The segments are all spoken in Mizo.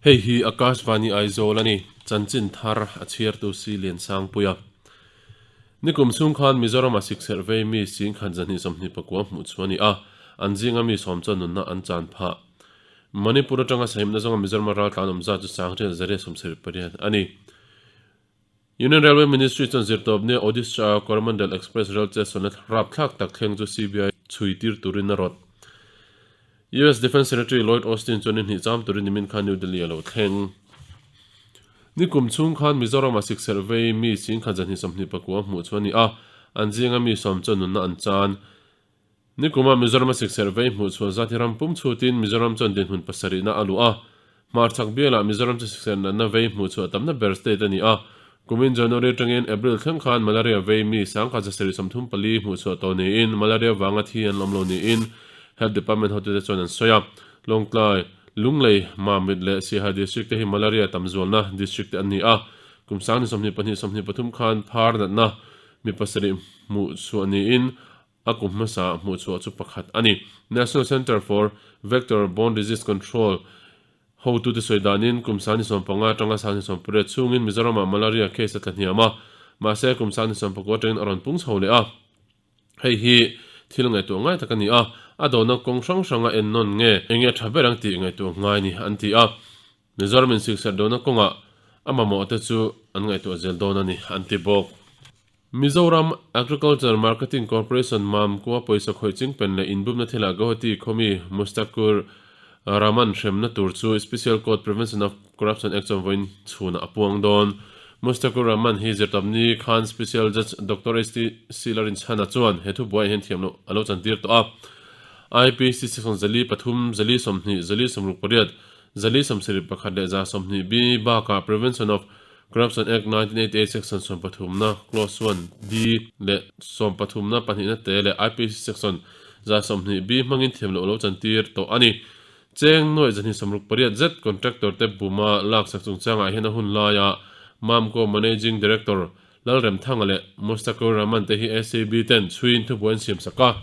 Hei hi Akashvani Aizawl a ni, chanchin thar a chhiartu si Liansangpuia. Nikum chhung khan Mizoram-a sikserh vei mi singkhat zahnih 24 hmuh chu a ni a, an zinga mi sawm chuan nunna an chan phah. Manipur atanga sahimna zawnga Mizoram-a raltlan awm zat chu sangriat zariat 78 a ni. Union Railway Ministry chuan zirtawpnia Odisha Coromandel Express rail chetsawnna rapthlak tak thleng chu CBI chhui tir turin a rawt. US Defence Secretary Lloyd Austin chuan ni hnih cham turin nimin khan New Delhi a lo thleng. Nikum chhung khan Mizoram-a sikserh vei mi singkhat zahnih 29 hmuh chu a ni a, an zinga mi sawm chuan nunna an chan. Nikuma Mizoram-a sikserh vei hmuh chhuah zat hi ram pum chhutin Mizoram chuan dinhmun pasarihna a luh a. Hmarchhak bialah Mizoram chu sikserh natna vei hmuh chhuah tamna ber state a ni a. Kumin January atangin April thleng khan malaria vei mi sangkhat zasarih 34 hmuh chhuah tawh niin malaria vanga thi an awm lo niin Health Department hotute chuan an sawi a. Lawngtlai, Lunglei, Mamit leh Siaha District te hi malaria tam zualna district te an ni a. Kum sangni 22 23 khan phar natna mi pasarih hmuh chhuah niin a kum hmasa hmuh chhuah chu pakhat a ni. National Centre for Vector Borne Disease Control hotute sawi danin kum sangni 15 atanga sangni 18 chhungin Mizoramah malaria case a tla hniam a, mahse kum sangni 19 atangin a rawn pung chho leh a. Hei hi thil ngaihtuah ngai tak a ni a, a dawhna kawng hrang hranga ennawn nge enge tha ber ang tih ngaihtuah ngai ni an ti a. Mizoram insikserh dawhna kawngah a mamawh te chu an ngaihtuah zel dawn a ni an ti bawk. Mizoram Agriculture Marketing Corporation mam kua pawisa khawih chingpen leh inbumna thilah Guwahati khawmi Mustakur Rahman hremna tur chu Special Court Prevention of Corruption Act chuan vawiin chhunah a puang dawn. Mustakur Rahman hi zirtawpni khan Special Judge Doctor HT Silarinchhana chuan he thubuaiah hian thiam loh a lo chantir tawh a. IPC Section 403, 420, 468, 471 leh 120B bakah Prevention of Corruption Act 1988 Section 13na Clause 1 D leh 13na pahnihna te leh IPC Section 120B hmangin thiam loh lo chantir tawh a ni. Cheng nuaih 268 zet contractor te buma laksak chungchangah hian a hun laia Mamco Managing Director Lalremthanga leh Mustakur Rahman te hi ACB ten chhuiin thubuai an siam sak a.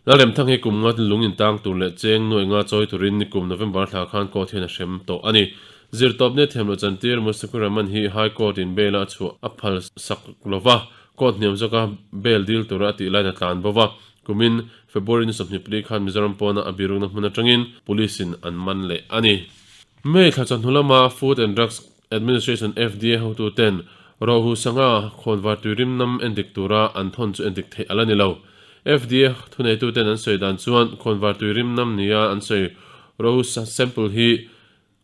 Lalremthang hi kum nga lung intang tur leh cheng nuaih nga chawi turin nikum November thla khan court hian a hrem tawh a ni. Zirtawpnia thiam loh chantir Mustakur Rahman hi High Court in bail a chhuah a phal sak lova, court hniam zawka bail dil tura a tih laiin a tlan bo va. Kumin February ni 24 khan Mizoram pawna a birukna hmun atangin Police in an man leh a ni. May thla chawhnu lama Food and Drugs Administration, FDA, hotuten Rohu Sangha khawnvar tuirim nam endik tura an thawn chu endik theih a la ni lo. FDA thuneituten an sawi dan chuan khawnvar tuirim nam nia an sawi Rohu sample hi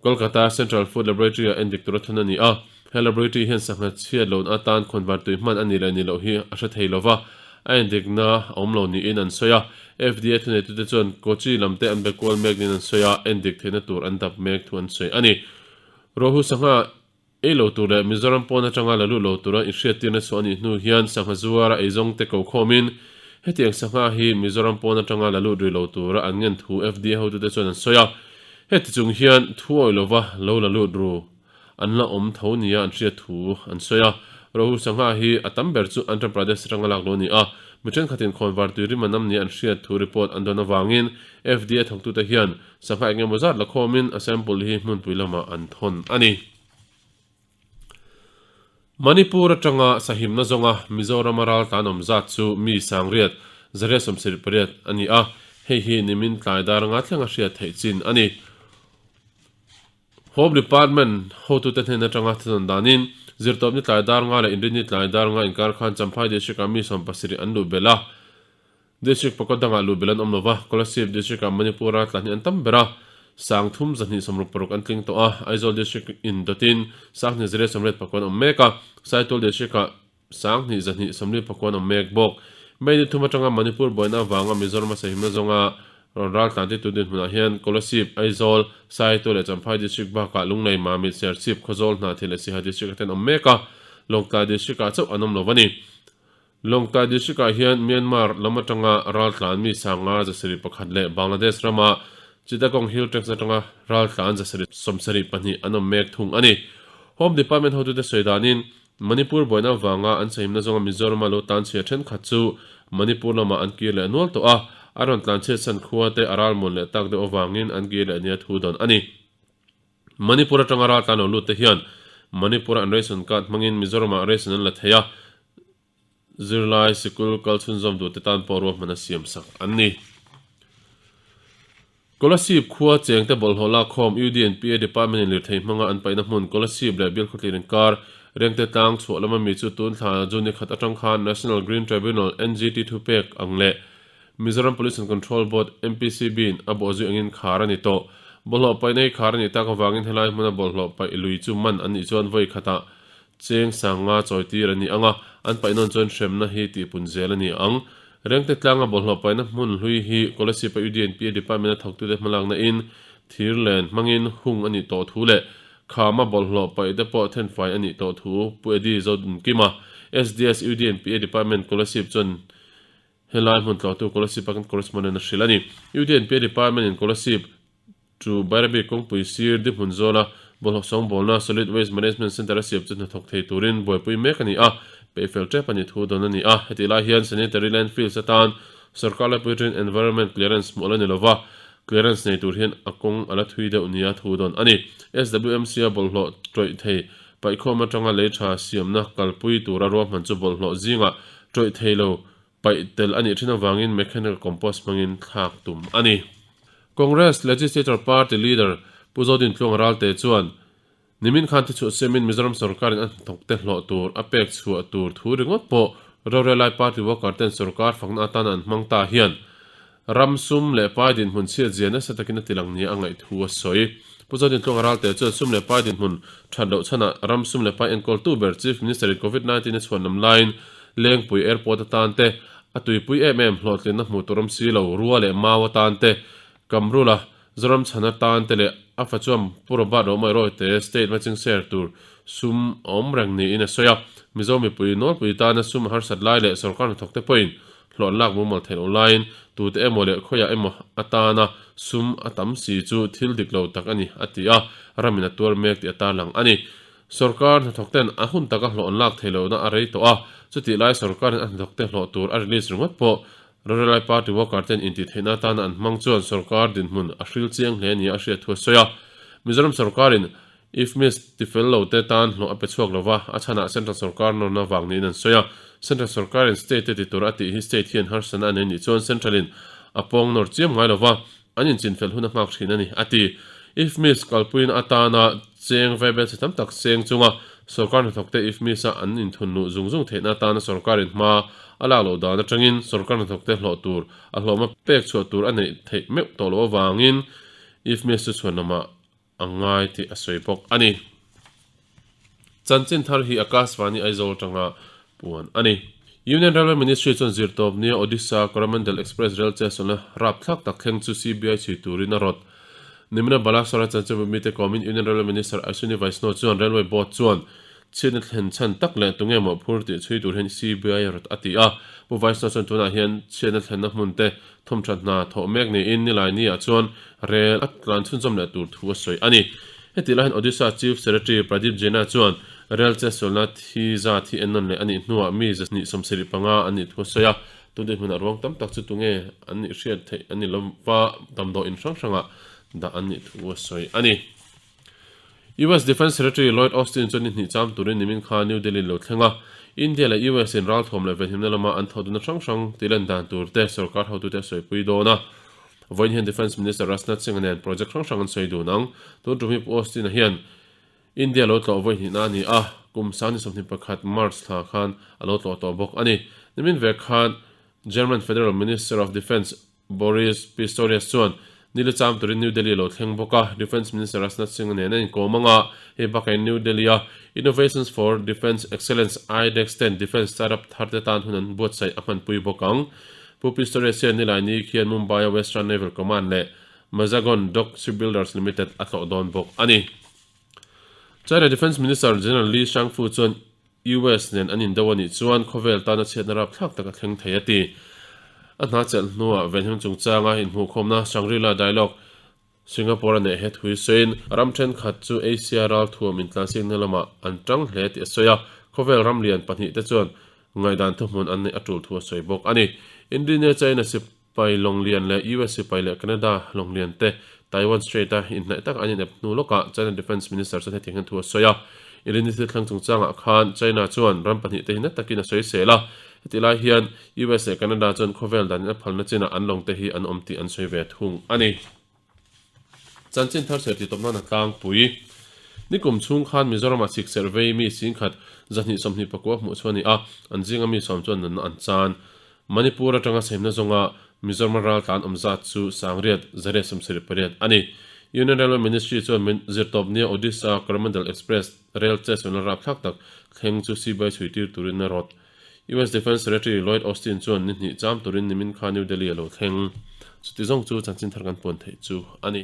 Kolkata Central Food Laboratory-ah endik tura thawn a ni a. He laboratory hian sangha chhiat lohna atan khawnvar tui hman a nih leh nih loh hi a hre thei lo va, a endikna a awm lo niin an sawi a. FDA thuneitute chuan Kochi lamte an be kual mek niin an sawi a, endik theihna tur an dap mek thu an sawi a ni. Rohu sangha ei lo tur leh Mizoram pawn atanga la lut lo tura inhriattirna chhuah a nih hnu hian sangha zuara eizawng te ko khawmin hetiang sangha hi Mizoram pawn atanga la lut rih lo tura an ngen thu FDA hotute chuan an sawi a. Heti chung hian thu awih lova lo la lut ru an la awm tho nia an hriat thu an sawi a. Rohu sangha hi a tam ber chu Andhra Pradesh atanga lak lo a ni a. Mi thenkhatin khawnvar tui rim an am nia an hriat thu report an dawn avangin FDA thawktute hian Sangha eng emaw zat la khawmin a sample hi hmunpui lamah an thawn a ni. Manipur atanga sahimna zawnga Mizorama raltlan awm zat chu mi sangriat zariat 78 a ni a, hei hi nimin tlai dar nga thlenga hriat theih chin a ni. Home Department hotute hnen atanga thunawn danin zirtawpni tlai dar nga leh inrinni tlai dar nga inkar khan Champhai District-ah mi 70 an luh belh a. District pakhat dangah luh belh an awm lova, Kolasib District-ah Manipur-a tla hnih an tam ber a, sang 3 260 an tling tawh a, Aizawl District in dawtin sang 2 180 an awm mek a, Saitual District-ah sang 2 240 an awm mek bawk. May ni thum atanga Manipur buaina avanga Mizoram a sahimna zawnga rawn ral tlan titu dinhmunah hian Kolasib, Aizawl, Saitual leh Champhai District bakah Lunglei, Mamit, Serchhip, Khawzawl, Hnahthial leh Siha District-ah te an awm mek a, Lawngtlai District-ah chauh an awm lo a ni. Lawngtlai District-ah hian Myanmar lam atanga raltlan mi sanga 71 leh Bangladesh rama Chittagong Hill Tracts atanga raltlan 74 an awm mek thung a ni. Home Department hotute sawi danin Manipur buaina avanga an sahimna zawnga Mizorama lo tlanchhia thenkhat chu Manipur lamah an kir leh nual tawh a, a rawn tlanchhiat san khua te a ralmuan leh tak deuh avangin an kir leh nia thu dawn a ni. Manipur atanga raltlan lo lut te hian Manipur-a an ration card hmangin Mizoram-ah ration an la thei a, zirlai sikul kal chhunzawm duh te tan pawh ruahman a siam sak an ni. Kolasib khua chengte bawlhhlawh lakkhawm UDNPA Department in lirthei hmanga an paihna hmun Kolasib leh Bialkhawtlir inkar Rengte tlang chhuah lama mi chu tun thla June khat atang khan National Green Tribunal, NGT, thupek ang leh Mizoram Pollution Control Board, MPCB, in a bawhzui angin khar a ni tawh. Bawlhhlawh paihna hi khar a nih tak avangin helai hmuna bawlhhlawh paih lui chu man an nih chuan vawi khatah cheng sanga chawitir a ni ang a, an paih nawn chuan hremna hi tihpun zel a ni ang. Rengte tlanga bawlhhlawh paihna hmun hlui hi Kolasib-a UDNPA Department-a thawktute hmalakna in thir len hmangin hung a nih tawh thu leh khama bawlhhlawh paih te pawh thenfai a nih tawh thu Pu Eddie Zodunkima, SDS UDNPA Department Kolasib chuan Helai hmun tlawhtu Kolasib-a kan correspondent a hrilh a ni. UDNPA Department in Kolasib chu Bairabi kawngpui sir dihmun zawla bawlhhlawh sawngbawlna Solid Waste Management Centre a siam chu hnathawk thei turin buaipui mek a ni a, peihfel tep a ni thu dawn a ni a. Hetih lai hian Sanitary Landfills atan Sorkar laipui atangin Environment Clearance hmuh a la ni lova, clearance nei tur hian a kawng a la thui deuh nia thu dawn a ni. SWMC-a bawlhhlawh tawih thei paihkhawm atanga lei tha siamna kalpui tura ruahman chu bawlhhlawh zingah tawih thei lo paih tel a nih thin avangin mechanical compost hmangin thlak tum a ni. Congress Legislature Party Leader Pu Zodintluang Ralte chuan nimin khan thichhuah siamin Mizoram sorkarin a hnathawkte hlawh tur a pek chhuah tur thu ringawt pawh rorelai party worker ten sorkar fakna atana an hmang ta hian Ram sum leh pai dinhmun chhiat zia nasa takin a tilang nia a ngaih thu a sawi. Pu Zodintluanga Ralte chuan sum leh pai dinhmun that loh chhanah ram sum leh pai enkawltu ber Chief Minister in Covid 19 a chhuan lam laiin Lengpui Airport atan te, a tuipui em em hlawhtlinna hmuh tur awm si lo rua leh mau atan te, Kamrula Zoram chhan atan te leh a fa chuan Pu Robert Romawih Rawite State matching share tur sum a awm reng niin a sawi a. Mizo mipui nawlpui tana sum a harsat lai leh sorkar hnathawkte pawhin hlawh lak mumal theih loh laiin tute emaw leh khawiah emaw atana sum a tam si chu thil dik lo tak a ni, a ti a, ramin a tuar mek tih a tarlang a ni. Sorkar hnathawkten a hun taka hlawh an lak theih lohna a rei tawh a, chutih lai sorkarin a hnathawkte hlawh tur a release ringawt pawh Rorelai party worker ten intihtheihna atana an hmang chuan sorkar dinhmun a hril chiang hle nia a hriat thu a sawi a. Mizoram sorkarin IFMIS tifel lo te tan hlawh a pe chhuak lova, a chhanah Central sorkar nawrna vang niin an sawi a. Central sorkarin state te ti tur a tih hi state hian harsatna a nei nih chuan Central in a pawng nawr chiam ngai lova, an inchinfel hun a nghak thin a ni, a ti. IFMIS kalpuiin atana cheng vaibel chhe tam tak cheng chunga sorkar hnathawkte IFMIS-a an inthun luh zung zung theihna atana sorkarin hma a lak loh dan atangin sorkar hnathawkte hlawh tur a hlawhma pek chhuah tur a neih theih meuh tawh loh avangin IFMIS chu chhuan lamah a ngai tih a sawi bawk a ni. Chanchin thar hi Akashvani Aizawl atanga puan a ni. Union Railway Ministry chuan zirtawp nia Odisha Coromandel Express rel chesawlna rapthlak tak thleng chu CBI chhui turin a rawt. Nimina Balasore chanchinbu mite kawmin Union Railway Minister Ashwini Vaishnaw chuan Railway Board chuan chhiatna thlen chhan tak leh tunge mawhphur tih chhui tur hian CBI a rawt a ti a. Pu Vaishnaw chuan tunah hian chhiatna thlenna hmun te Thawmthat hna thawh mek niin nilai ni ah chuan rel a tlan chhunzawm leh tur thu a sawi a ni. Hetih lai hian Odisha Chief Secretary Pradeep Jena chuan rel chetsualna thi zat hi ennawn leh a nih hnuah mi 275 an nih thu a sawi a, tun dinhmunah ruang tam tak chu tunge an nih hriat theih an ni lova damdawi in hrang hrangah dah an nih thu a sawi a ni. US Defence Secretary Lloyd Austin chuan ni hnih cham turin nimin kha New Delhi lo thleng a, India leh US in ralthuam leh venhimna lama an thawh dunna hrang hrang tih dan tur te sorkar hotute a sawipui dawn a. Vawiin hian Defence Minister Rajnath Singh-a nen project hrang hrang an sawi dun ang. Tun tum hi Pu Austin-a hian India lo tlawh vawi hnihna a ni a, kum 2021 March thla khan a lo tlawh tawh bawk a ni. Nimin vek khan German Federal Minister of Defence Boris Pistorius chuan nili cham turin New Delhi a lo thleng bawk a, Defence Minister Rajnath Singh nen a inkawm ang a, hei bakah in New Delhi-a Innovations for Defence Excellence, IDEX, ten Defence startup thar te tan hun an buatsaih a hmanpui bawk ang. Pu Pistorius hian nilai ni khian Mumbai-a Western Naval Command leh Mazagon Dock Shipbuilders Limited a tlawh dawn bawk a ni. China Defence Minister General Li Shangfu chuan US nen an indo a nih chuan khawvel tana chhiatna rapthlak tak a thleng thei a ti. A hna chelh hnuah venhim chungchanga inhmuhkhawmna Shangri-La Dialogue Singapore a neih he thui sawiin ram thenkhat chu Asia ralthuam intlansikna lamah an tang hle tih a sawi a, khawvel ram lian pahnihte chuan ngaihdan thuhmun an neih a tul thu a sawi bawk a ni. India China sipai lawnglian leh US sipai leh Canada lawnglian te Taiwan Strait-a inhnaih tak an inep hnu lawkah China Defence Minister chuan hetiang hian thu a sawi a. Irini thil thleng chungchangah khan China chuan ram pahnihte hi na takin a sawi sel a. Hetih lai hian US leh Canada chuan khawvel danin a phalna chinah an lawngte hi an awm tih an sawi ve thung a ni. Chanchin thar serh tih tawp nan a tlangpui. Nikum chhung khan Mizoramah sikserh vei mi singkhat 229 hmuh chu a ni a, an zinga mi sawm chuan nunna an chan. Manipur atanga semna zawnga Mizoram raltlan awm zat chu sangriat 878 a ni. Union Railway Ministry chuan min zirtawpnia Odisha Coromandel Express rel chetsualna rapthlak tak thleng chu CBI chhuitir turin a rawt. US Defence Secretary Lloyd Austin chuan ni hnih cham turin nimin kha New Delhi a lo thleng. Chuti zawng chu chanchin thar kan puan theih chu a ni.